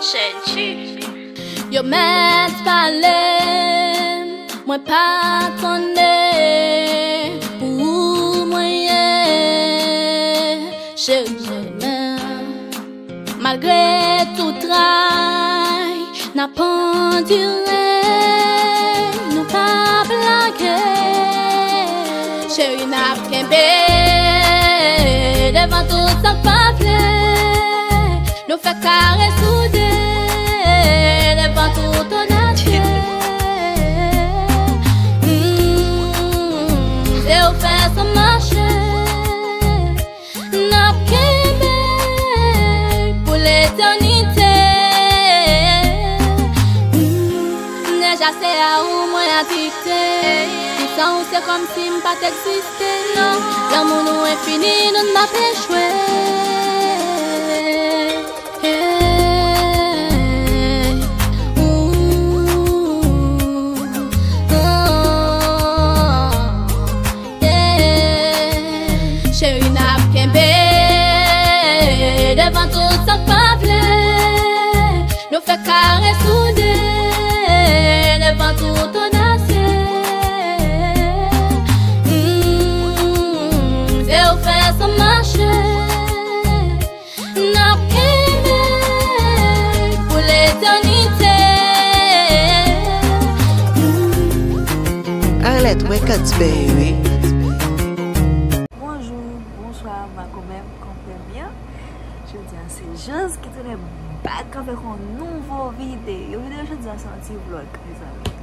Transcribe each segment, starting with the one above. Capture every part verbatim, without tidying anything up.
Yo mèt pale, mwen pa tande, pou ou mwen ye. Cheri, je m'aime. Malgre tout tray, n ap andire, nou p ap lage. Cheri, n ap kenbe devan tout sa k pa vle. Nou fè kare soude devan tout odasye. Mm, se ou fè sa mache. N ap kenbe pou letènite. Mm, deja se a ou mwen adikte. San ou se kòmsi m pa t egziste, non. Lanmou nou enfini, nou n ap echwe. Hey, ooh, oh, hey. Cheri, n ap kenbe devan tout sa k pa vle. Nou fè kare soude devan tout odasye. Mm, se ou fè sa mache. N ap kenbe pou letènite. Arlette Records, baby. Bonjou, bonswa, makomè m, konpè m yo. Jodi a se Joz ki tounen back avèk yon nouvo videyo. Videyo jodi a se yon ti vlog, mezanmi.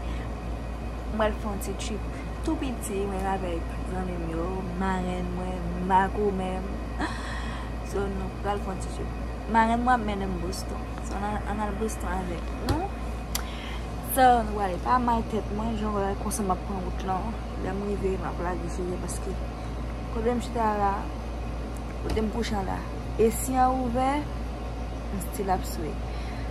Mwen pral fè yon ti trip tou piti, mwen avèk zanmi m yo, marenn mwen, makomè m. So, nou pral fè yon ti trip. Marenn mwen ap mennen m Boston. So, ann al, ann al Boston avèk nou. So, nou prale pa mal tèt mwen, jan w wè konsa m ap pran wout lan. Lè m rive, m ap lage cheve paske kote m chita la, kote m kouche an la, e si an ouvè, m still ap swe.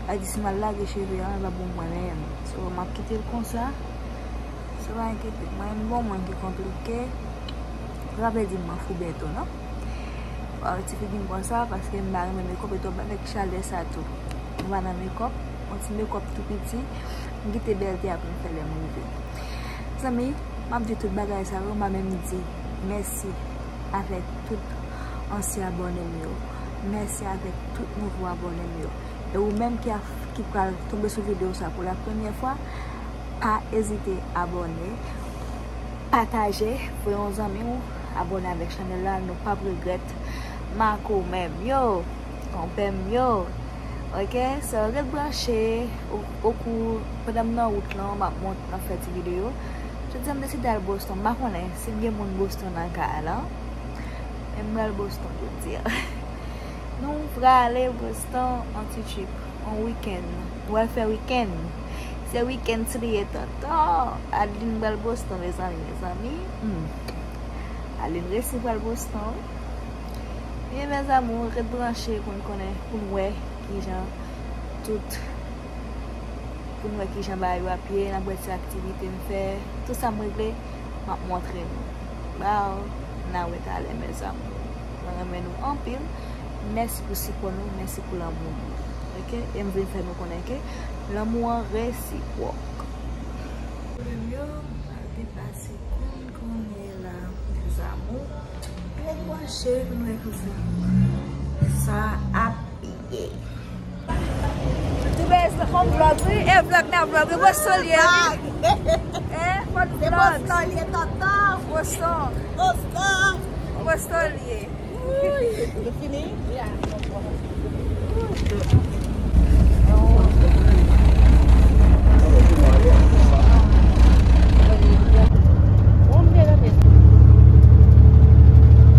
Sa di si m al lage cheve an, l pa bon mwen menm. So, m ap kite l konsa. Sa pa enkyete. Mwen, m gon moun ki konplike. Sa pa vle di m fou byen tou, non. Fò ti figi m konsa, paske m pa renmen mekòp, e tou avèk chalè sa tou. M pa nan mekòp, yon ti mekòp tou piti. M kite bèlte a pou m fè lè m rive. Zanmi, m ap di tout bagay sa yo, m pa menm di mèsi avèk tout ansyen abòne m yo. Mèsi avèk tout nouvo abòne m yo. E ou menm ki a, ki pral tonbe sou videyo sa pou la premyè fwa, pa ezite abòne, pataje, voye yon zanmi w abòne avèk chanèl la, nou p ap regrèt. Makomè m yo, konpè m yo. Ok, so ret branche, o, okou, pandan m nan wout lan, m ap mont, m ap fè ti videyo. Jodi a m deside al Boston, m pa konnen si m gen moun Boston nan kay la. Men m pral Boston jodi a. Nou prale Boston, yon ti trip, yon weekend. Nou pral fè weekend. Se weekend sa li ye, tonton. Adeline pral Boston, mezanmi, mezanmi. Hmm. Adeline resi pral Boston. Ebyen, mes amours, ret branche pou n konnen, pou n wè kijan tout, pou n wè kijan bagay yo ap ye, n ap wè ti aktivite m fè, tout sa m regle, m ap montre nou. Baww, n a wè talè, mes amours. Mwen renmen nou anpil. Mèsi pou sipò nou, mèsi pou lanmou nou. Ok? E m vin fè nou konnen ke lanmou an resipwòk. Yo, m pral depase kòm kounye la, mes amours. Ret branche pou n wè kijan sa ap ye. Tibes, fò m vlog, wi. E vlog nan vlog, wi. Boston l ye, wi. E, fò n vlog. Boston l ye, tonton. Boston. Boston l ye. Wi. Nou fini? Ya.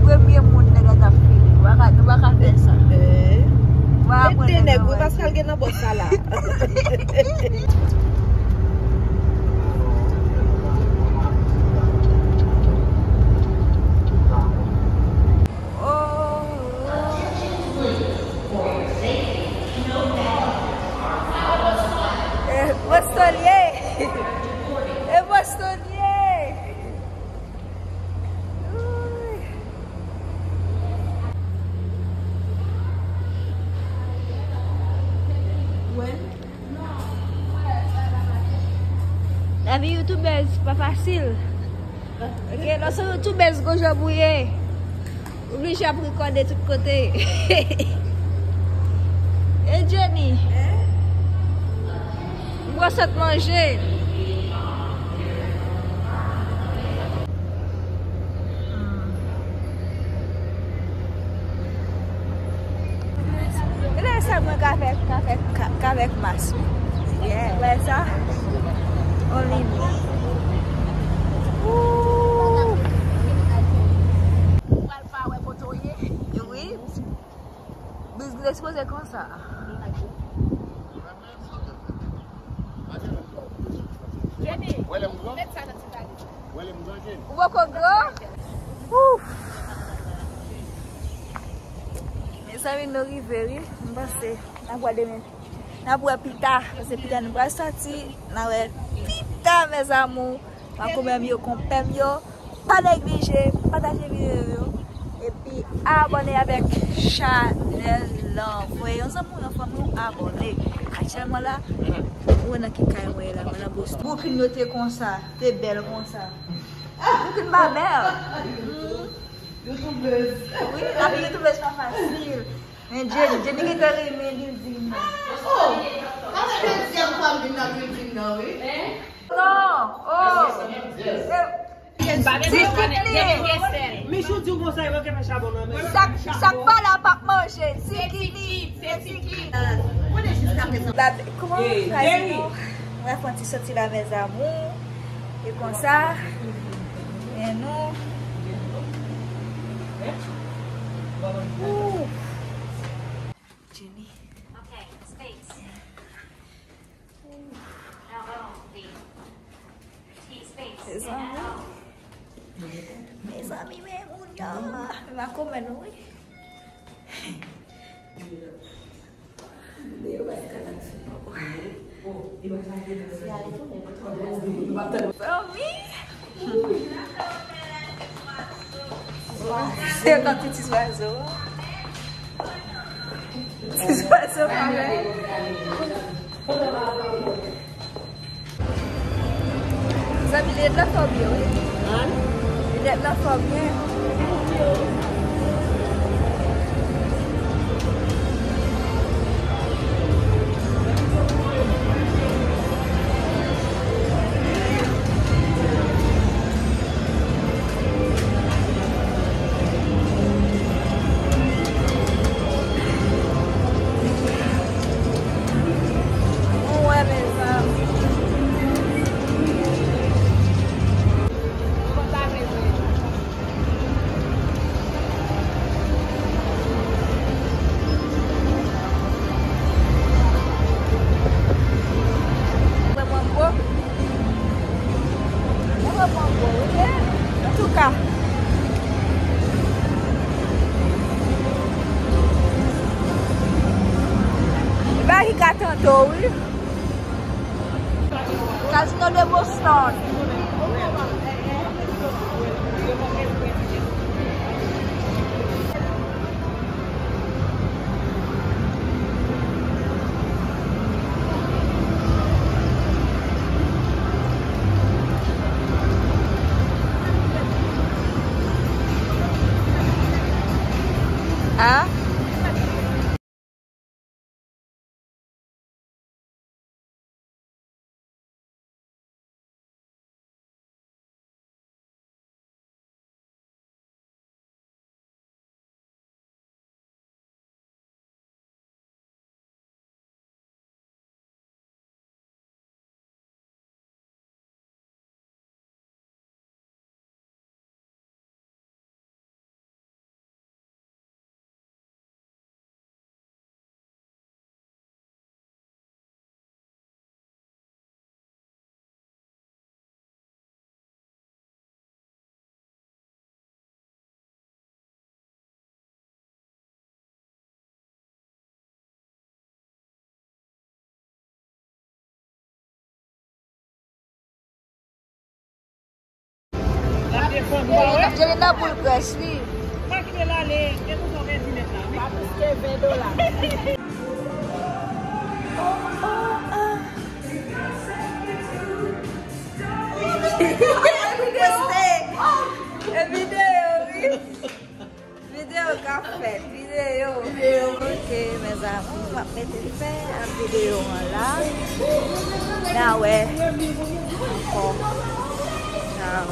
Premye moun nèg la t ap file. Nou pa ka, nou pa ka fè sa. Eh. Nou pa ka pran nèg la, wi, paske l gen nan bòs sa la. Oh. Eh, Boston l ye. Eh, Boston l ye. Ooh. Lavi youtubèz pa fasil. Ok, lè w se youtubèz, gon jan pou ye. Oblije ap rekòde tout kote. E Jenny? Gwo sot manje. Gade sa mwen ka fè, ka fè, ka, ka fè mas, wi. Yeah. Wè sa? Only me. Ooh. Ou pral pa wè kote w ye? Wi. Briz li ekspoze konsa. Jenny, met sa nan ti valiz. Ou poko gran? Ouf. Mezanmi, nou rive, wi. M panse n ap wè demen. N ap wè pita. Paske pita nou pral sòti. N a wè pita, mes amours. Makomè m yo, konpè m yo. Pa neglije pataje videyo yo. Epi abòne avèk chanèl lan. Voye yon zanmi w, yon fanmi w abòne. Aktyèlman la, ou wè nan ki kay mwen ye la, mwen nan Boston. Boukin yo te konsa, te bèl konsa. Boukin pa bèl. Youtubèz. Wi, lavi youtubèz pa fasil. Men Jenny, Jenny gentan renmen building nan. Oh, sa se dezyèm fwa m vin nan building nan, wi. Non, oh. Ti kit li. Michou di w konsa, yo ke fè chabon nan men. Sa, sa k pa la p ap manje. Ti kit li. Se ti kit. Kòman w fè non? Mwen fè yon ti soti la, mes amours. E konsa, men nou. Ooh. Jenny. Okay, space. L O V. T space. Mezanmi. Mezanmi, men moun yo. Makomè nou, wi. Fanmi. Se yon ti zwazo. Ti zwazo, fanmi. Zanmi, linèt lan fè w byen, wi. Linèt lan fè w byen. Ou wè, mezanmi. Mwen pran gwo. Mwen pran gwo, wi. Antouka. Bagay ki ka tante w, wi. Casino de Boston. Ah? Jelena boul près li. Pa kite l ale, e pou sa w gen di nèt la, wi. Pa plis ke ven dola. Oh, oh, oh. Poste. E videyo, wi. Videyo k ap fèt. Videyo. Ok, mes amours, m ap mete fen a videyo an la. N a wè ankò. Ciao.